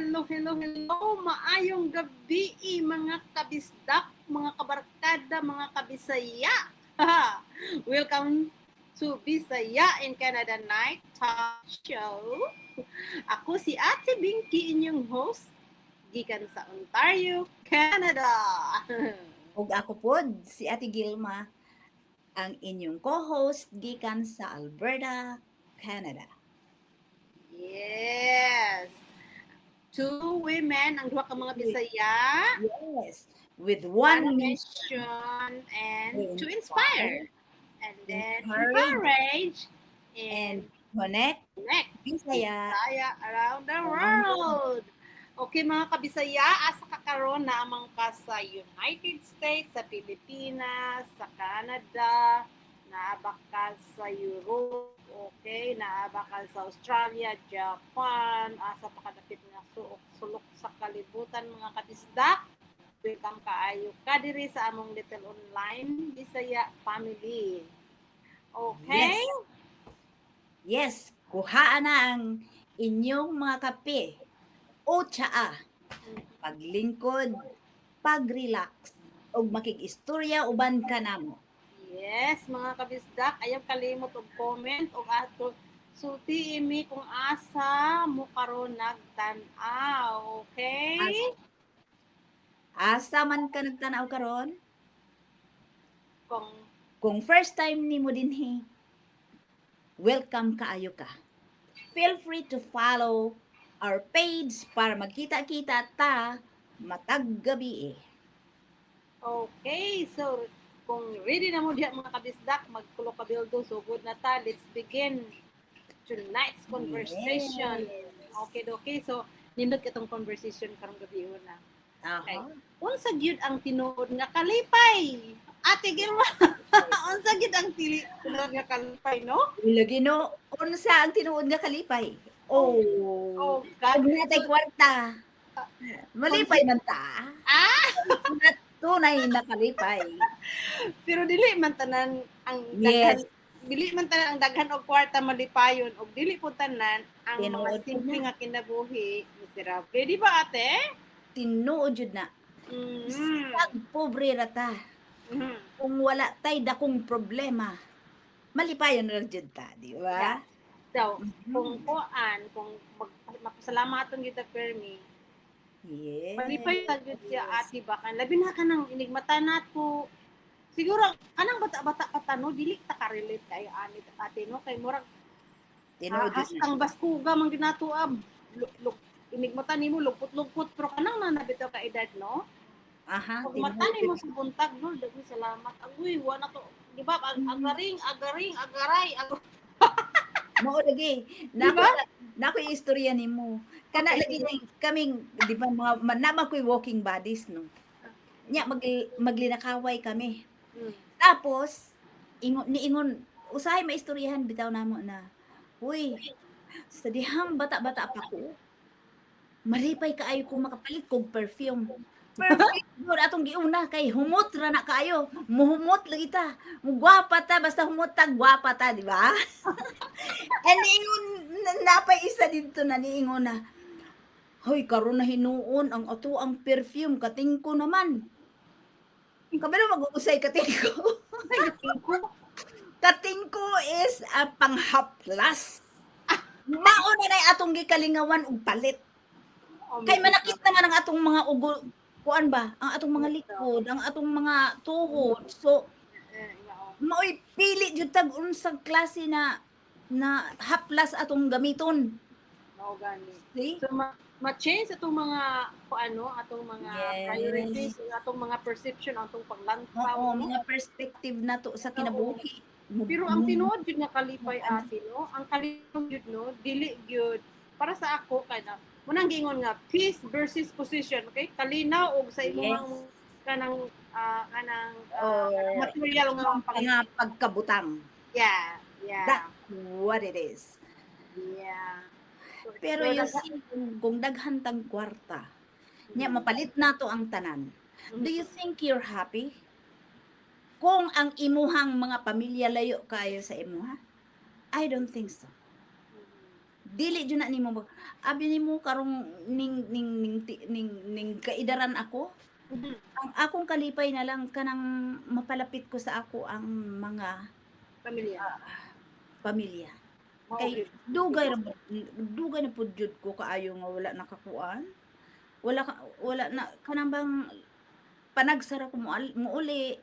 Hello, hello, hello. Maayong gabi, mga kabisdak, mga kabarkada, mga kabisaya. Welcome to Bisaya in Canada Night Talk Show. Ako si Ate Binky, inyong host, gikan sa Ontario, Canada. Ug ako pod si Ate Gilma, ang inyong co-host gikan sa Alberta, Canada. Yes. Two women, ang duha ka mga Bisaya. Yes, with one one mission. Mission and To to inspire and then encourage, encourage and and connect connect Bisaya Bisaya around the around the world. Okay, mga kabisaya, asa ka karon? Naa man ka sa United States, sa Pilipinas, sa Canada, naa ba ka sa Europe, okay, naa ba ka sa Australia, Japan, asa pa kadapit nga sulok sa kalibutan, mga kabisdak? Welcome kaayo ka diri sa among little online Bisaya family. Okay? Yes. Yes, kuhaan na ang inyong mga kape o tsaa. Paglingkod, pag-relax, ug makig-istorya uban kanamo. Yes, mga kabisdak, ayaw kalimot og comment og ato sulti mi kung asa mo karon nagtan-aw, okay? Asa man ka nagtanaw karon? Kung Kung first time nimo dinhi, welcome kaayo ka. Feel free to follow our page para magkita-kita ta matag gabi eh. Okay, so kung ready na mo diha, mga kabisdak, magkulo kabildo, sugod na ta. Let's begin tonight's conversation. Yes. Okay. So nindot katong conversation karong gabi una. Okay. Unsa gyud ang tinuod nga kalipay? Ate Gilma, unsa gyud ang tinuod nga kalipay, no? Lagi no, unsa ang tinuod nga kalipay? Oh. Oh God. Pag natay kwarta, malipay man ta. Ah! Na tunay na kalipay. Pero dili man tanan ang daghan, dili man tanan ang daghan og kwarta malipayon og dili po tanan ang mga Tinuod simple na. nga kinabuhi miserable. Di ba, ate? Tinuod jud na. Bisag pobre ra ta. Kung wala tay dakong problema, malipayon ra jud ta, di ba? Yeah. So, kung kuan, kung mapasalamaton kita permi, malipay ta gyud siya, ate, ba kan labi na kanang inigmata nato. Siguro kanang bata-bata pa ta, no, dili ta ka-relate kay ani, ate, no, kay murag Tinuod jud na. Hastang baskuga man ginato ab inigmata nimo lugpot-lugpot, pero kanang na bitaw ka edad, no, pag mata nimo sa buntag, no, daghan salamat, agoy, wa na to, di ba, ang agaring agaring agaray ag Mao lagi. Di Nako ba? Nako yung istorya nimo. Kana lagi ni kaming, di ba, mga naa ko'y walking buddies, no. Nya maglinakaway kami. Tapos ingon niingon usahay maistoryahan bitaw namo na, "Uy, sa dihang bata-bata pa ko, malipay kaayo kung makapalit kog perfume." Perfume jud atong giuna kay humot ra na kaayo. Muhumot lagi ta. Mugwapa ta basta humot ta, gwapa ta, di ba? And niingon napay isa dito na niingon na, "Hoy, karon na hinuon ang ato ang perfume katingko naman." Kabalo mag-usay katingko? Katingko? Katingko is a panghaplas. Mao na nay atong gikalingawan og palit. Oh, Kay manakit naman ang atong mga ugo, kuan ba, ang atong mga likod, ang atong mga tuhod. So, maoy pili jud tag unsang klase na na haplas atong gamiton. Mao gani. See? So ma-change atong mga kuano, atong mga priorities, atong mga perception, atong paglantaw, Oo, no? mga perspective nato sa kinabuhi. Pero ang tinuod jud nga kalipay, ate, no, ang kalipay jud, no, dili gyud para sa ako kay na munang giingon nga peace versus position, okay? Kalinaw og sa imong kanang Oh, material nga mga pagkabutang. Yeah. That's what it is. So, Pero so, you see, kung daghan tang kwarta, nya mapalit nato ang tanan. Do you think you're happy? Kung ang imuhang mga pamilya layo kayo sa imuha? I don't think so. Dili jud na nimo abi nimo karong ning ning ning ti ning ning kaidaran ako, ang akong kalipay na lang kanang mapalapit ko sa ako ang mga Pamilya. Pamilya. Mao Kay gyud. dugay ra dugay na pud jud ko kaayo nga wala nakakuan. Wala ka, wala na kanang bang panagsa ra ko mouli.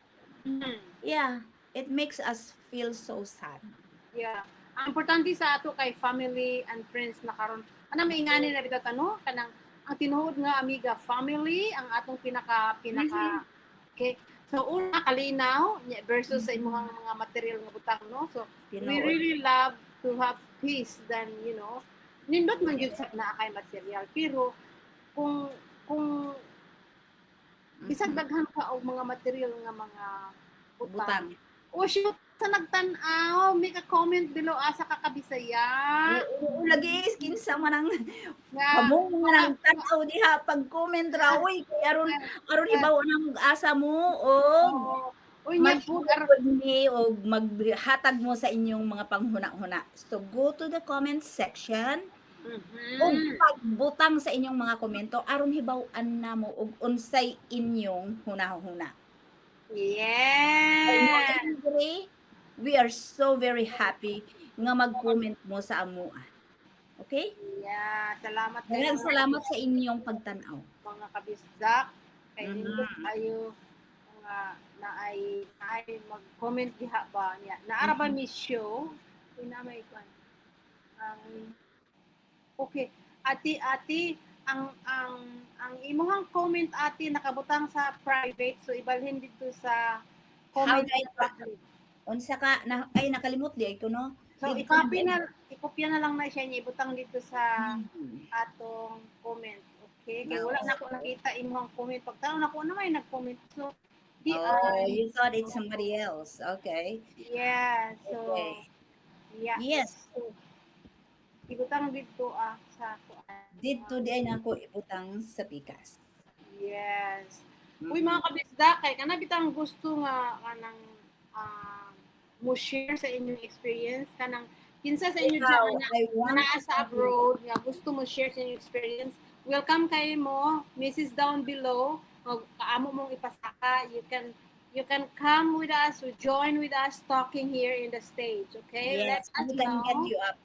Yeah, it makes us feel so sad. Yeah. Ang importante sa ato kay family and friends na karon. Ana may ingani na bitaw no, kanang ang tinuod nga amiga, family ang atong pinaka pinaka. Okay. So una, kalinaw nya versus sa imong mga material nga butang, no. So we Tinuod. Really love to have peace than nindot man gyud sa naa kay material, pero kung bisag daghan ka og mga material nga mga butang. Butang. O shoot, sa nagtan-aw, may ka-comment below, asa ka kabisaya. Oo, lagi, kinsa man ang Nga, kamo nga nagtan-aw diha, pag-comment ra oy, kay aron aron hibaw nang asa mo og Oo. Uy, nya po, mag ni og maghatag mo sa inyong mga panghuna-huna. So go to the comment section ug pagbutang sa inyong mga komento aron hibaw-an namo og unsay inyong hunahuna. Diri, we are so very happy nga mag-comment mo sa amoa. Okay? Yeah, salamat kayo. Daghang salamat sa inyong pagtan-aw. Mga kabisdak. Kay nindot ayo nga naay mag-comment diha ba niya. Naara ba mi show? Uy, na may kwan. Ang Okay, ati ati ang imuhang comment, ati, nakabutang sa private, so ibalhin dito sa comment How do I sa public. Unsa ka na ay nakalimot di ay ko, no? So Dito i-copy na- na ikopya na lang na siya niya, ibutang dito sa atong comment. Okay? Kay wala na ko nakita imuhang comment. Pagtanaw nako na may nag-comment. So di Oh, ay you thought it's somebody else. Okay. Yeah, so yeah. Yes. So, ibutang dito sa kuan. Dito di ay nako ibutang sa pikas. Yes. Uy, mga kabisda, kay kana bitang gusto nga kanang mo share sa inyong experience, kanang kinsa sa inyo Ikaw, dyan na I want naa sa abroad nga gusto mo share sa inyong experience, welcome kayo mo, message down below, mag kaamo mong ipasaka, you can come with us or join with us talking here in the stage, okay? Yes, Let us we can know. get you up.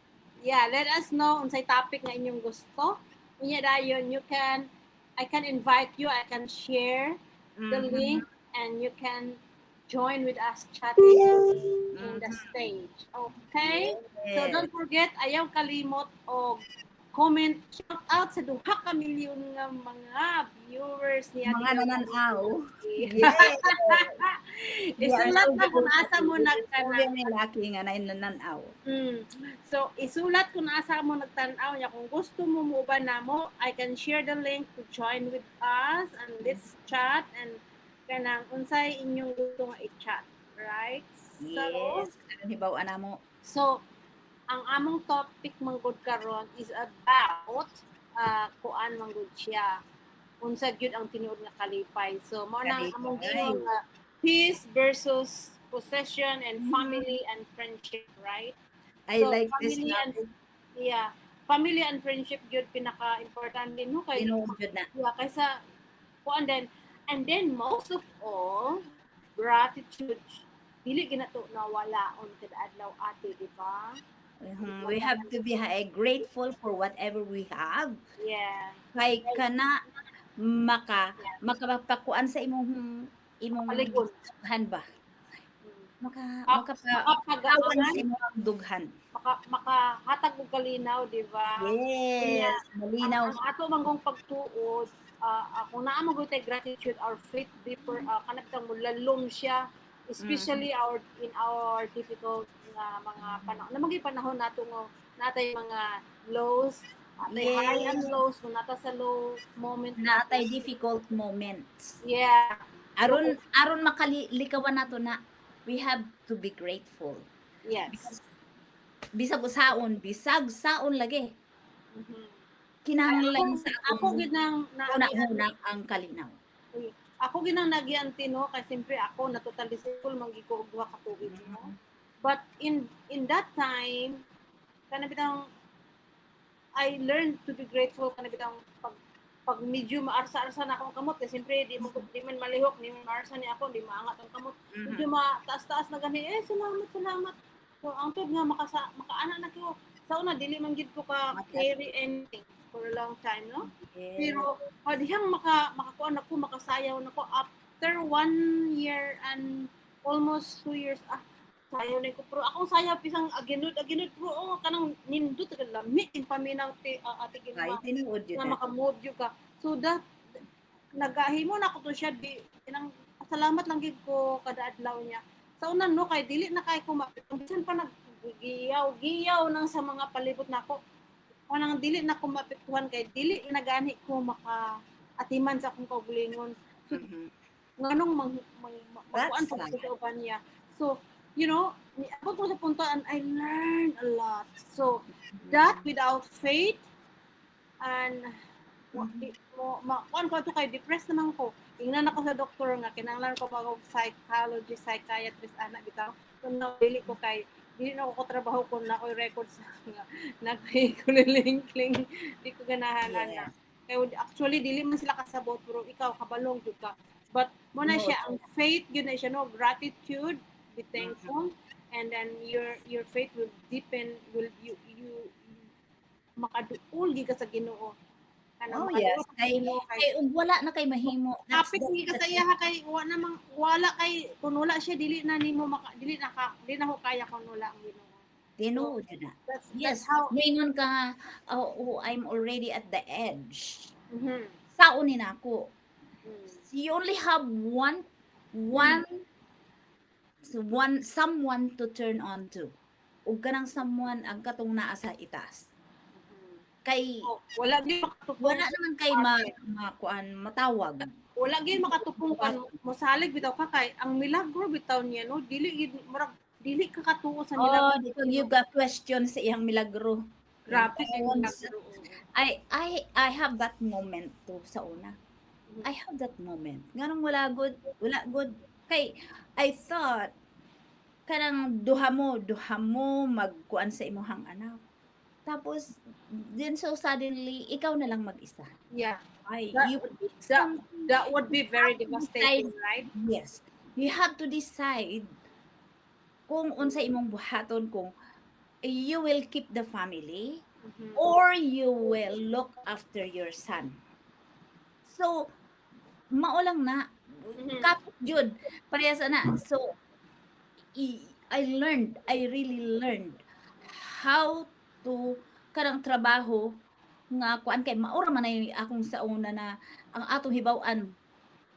Yeah, let us know unsay topic nga inyong gusto. Unya dayon you can I can invite you, I can share the link and you can join with us chatting in the stage. Okay? So don't forget, ayaw kalimot og comment, shout out sa 2 ka milyon nga mga viewers ni Ate Mga nananaw. Yes. Isulat na kung asa mo nagkana. nagtanaw. Very lucky nga na nananaw. So, isulat kung asa mo nagtan-aw niya. Kung gusto mo muuban namo, I can share the link to join with us and let's chat and kanang unsay inyong gusto nga i-chat. Right? So, Yes. Aron hibaw mo. So, ang among topic manggod karon is about kuan manggod siya. Unsa gyud ang tinuod nga kalipay. So, mao nang among Kalipay. giingon nga peace versus possession and family and friendship, right? I So, like this family and topic. Yeah, family and friendship gyud pinaka-importante, no, kay Tinuod jud na. Yeah, kaysa kuan then and then most of all, gratitude, dili ginato na wala on kada adlaw, ate, di ba? We have to be grateful for whatever we have. Kay kana makapakuan sa imong Paligon. dughan ba? Maka makapa Makapagaan, sa imong dughan. Makahatag og kalinaw, di ba? Yes, malinaw. Ang ato manggong pagtuod, kung naa man gud tay gratitude, our faith deeper, kanang mulalom siya, especially our in our difficult nga mga panahon. Na mga panahon nato nga natay mga lows, natay high and lows, kung nata sa low moment. Natay difficult moments. Aron aron makalikawan nato na, we have to be grateful. Because bisag usaon, bisag saon lagi. Kinahanglan sa Ako atong gid nang una-una ang kalinaw. Ako gid nang nagianti, no, kay siyempre ako na total disabled man gid ko og 2 ka tuig, no. But in that time, kana bitang I learned to be grateful kana bitang pag medyo maarsa-arsa na akong kamot eh, siyempre di man malihok, di man maarsa ni ako, di maangat ang kamot. Medyo mataas-taas na gani eh, salamat, salamat. So ang tud nga makaana na ko sa una, dili man gid ko ka carry anything for a long time, no? Pero padihang makakuan ako, makasayaw na ko after one year and almost 2 years, ah, sayaw na ko. Pero akong sayaw pisang aginod aginod, pero oh, kanang nindot ka, lami in paminaw ti ate Ay, Gilma tinuod yun. Nga maka-move jud ka. So that nagahimo na ko to siya di inang salamat lang gid ko kada adlaw niya. Sa una, no, kay dili na kay ko bisan pa naggiyaw giyaw nang sa mga palibot nako. Kanang dili na ko maapektuhan kay dili na gani ko maka atiman sa akong kaugalingon. So nganong mang makuan That's pa ko sa uban niya. So, niabot ko sa punto and I learned a lot. So, that without faith and di mo makuan ko ato kay depressed naman ko. Ingnan ako sa doktor nga kinahanglan ko mag psychology, psychiatrist ana bitaw. So na dili ko kay dili na ako trabaho kung na ako'y records nga nakikulilingkling, di ko ganahan ana. Kay actually dili man sila kasabot, pero ikaw kabalong jud ka. But mo na No. siya ang faith gyud na siya, no, gratitude, be thankful, and then your faith will deepen, will you you makaduol gid ka sa Ginoo. Kanang Oh, yes. makaduol ka sa Ginoo kay Kay ug wala na kay mahimo. That's kapit ni ka sa iya kay wa namang wala, kay kung wala siya dili na nimo maka dili na ka dili na ko kaya kung wala ang Ginoo. Tinuod yun na. That's how Moingon ka nga, Oh, I'm already at the edge." Saon ni nako. You only have one someone to turn on to. Ug kanang someone ang katong naa sa itaas. Kay Oh, wala gyud makatupong wala naman kay ma kuan matawag. Wala gyud makatupong kan mosalig bitaw ka kay ang milagro bitaw niya, no, dili gyud murag dili ka katuo sa milagro. Oh, di ko you got question sa iyang milagro. Grabe kay Once- milagro. I have that moment too sa una. I have that moment. Nganong wala good, wala good. Kay I thought kanang duha mo magkuan sa imuhang anak. Tapos then so suddenly ikaw na lang mag-isa. Ay, you would That would be very devastating, right? Yes. You have to decide kung unsa imong buhaton, kung you will keep the family or you will look after your son. So, mao lang na. Kapit jud. Parehas na. So, I learned, I really learned how to kanang trabaho nga kuan kay maura man ay akong sa una na ang atong hibaw-an,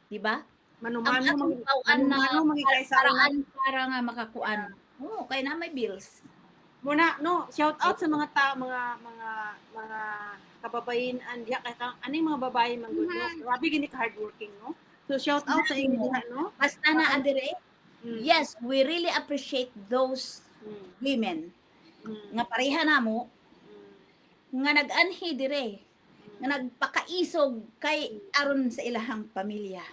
di ba? Ang Manumano atong hibaw-an na manumano magigay sa una. Paraan para nga makakuan. Oo, kay na may bills. Muna, no, shout out sa mga tao, mga kababayin-an diha kay kang aning mga babae man gud, no. Grabe gini ka hardworking, no. So shout out sa inyo diha, no. Basta na adire. Yes, we really appreciate those women nga pareha namo nga nag-anhi dire, nga nagpakaisog kay aron sa ilahang pamilya.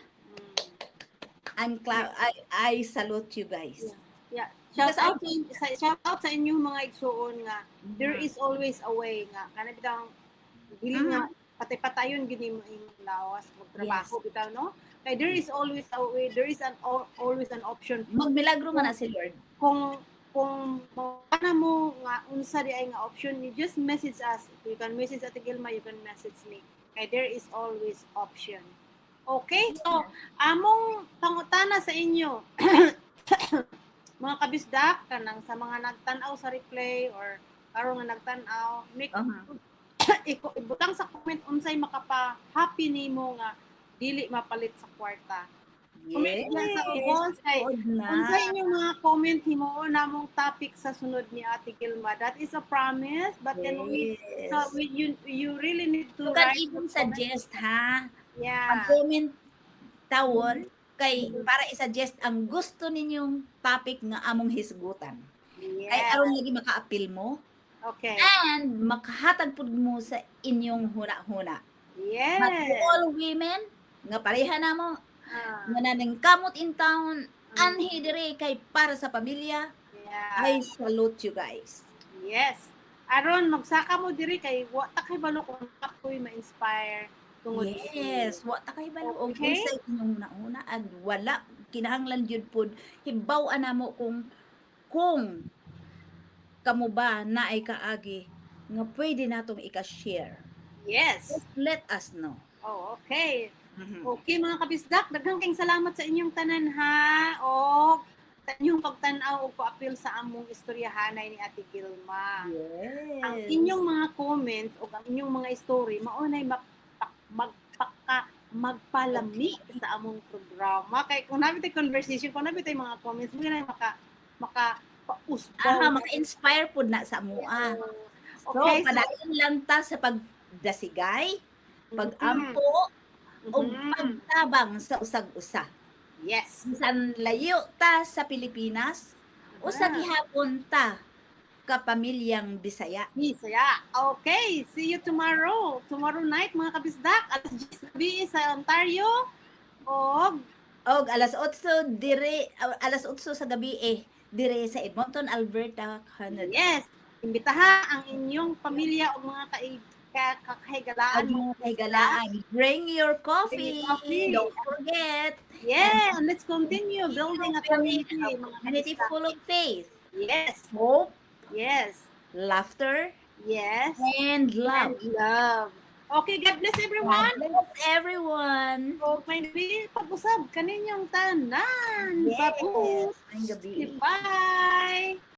I salute you guys. Yeah. Shout Because out sa inyong mga igsuon nga there is always a way nga kana bitang dili nga patay-patayon gini mo imong lawas magtrabaho bitaw, no, kay there is always a way, there is an always an option. Magmilagro man na si Lord. Kung ana mo nga unsa di ay nga option, you just message us. You can message Ate Gilma, you can message me, kay there is always option. Okay, so among pangutana sa inyo, mga kabisdak, kanang sa mga nagtan-aw sa replay or karon nga nagtan-aw, make ibutang sa comment unsay makapa-happy nimo nga dili mapalit sa kwarta. Comment lang sa ubos kay Tuod na. unsay inyong mga comment, himuon namong topic sa sunod ni Ate Gilma. That is a promise, but then we so we you really need to You can write even the comment. Suggest ha. Yeah. Mag-comment tawon kay para i-suggest ang gusto ninyong topic nga among hisgutan. Kay aron lagi maka-appeal mo and makahatag pud mo sa inyong huna-huna. But to all women nga pareha namo nga naning kamot in town, anhi dire kay para sa pamilya, I salute you guys. Yes. Aron magsaka mo diri kay wa ta kahibalo kung ako'y ma-inspire tungod. Yes, wa ta kahibalo og unsay inyong una ag wala kinahanglan gyud pod hibaw-an namo kung kamo ba naay kaagi nga pwede natong ika-share. Just let us know. Oh, okay. Okay, mga kabisdak, daghang kayong salamat sa inyong tanan ha. O sa inyong pagtan-aw o paapil sa among istoryahanay ni Ate Gilma. Ang inyong mga comments o ang inyong mga story mao nay magpaka magpalami sa among programa. Kay kung naa bitay conversation, kung naa bitay mga comments, mo na maka pausbaw. Aha, maka-inspire pud na sa amoa. So, Okay, so, padayon lang ta sa pagdasigay, pag-ampo, ug pagtabang sa usag-usa. Bisan layo ta sa Pilipinas, usa gihapon ta kapamilyang Bisaya. Bisaya. Okay, see you tomorrow. Tomorrow night, mga kabisdak, alas 10 gabi sa Ontario. Og Og alas 8 dire, alas 8 sa gabi eh dire sa Edmonton, Alberta, Canada. Yes, imbitaha ang inyong pamilya o mga kakahigalaan. Ang mga kahigalaan. Bring your coffee. Bring your coffee. Don't forget. Yeah, and let's continue building a community, A mga community kabisdak. Full of faith, hope, laughter, and love. And love. Okay, God bless everyone. God bless everyone. So, may gabi, pag-usab kaninyong tanan. Yes. Babus. Maayong gabi. Bye.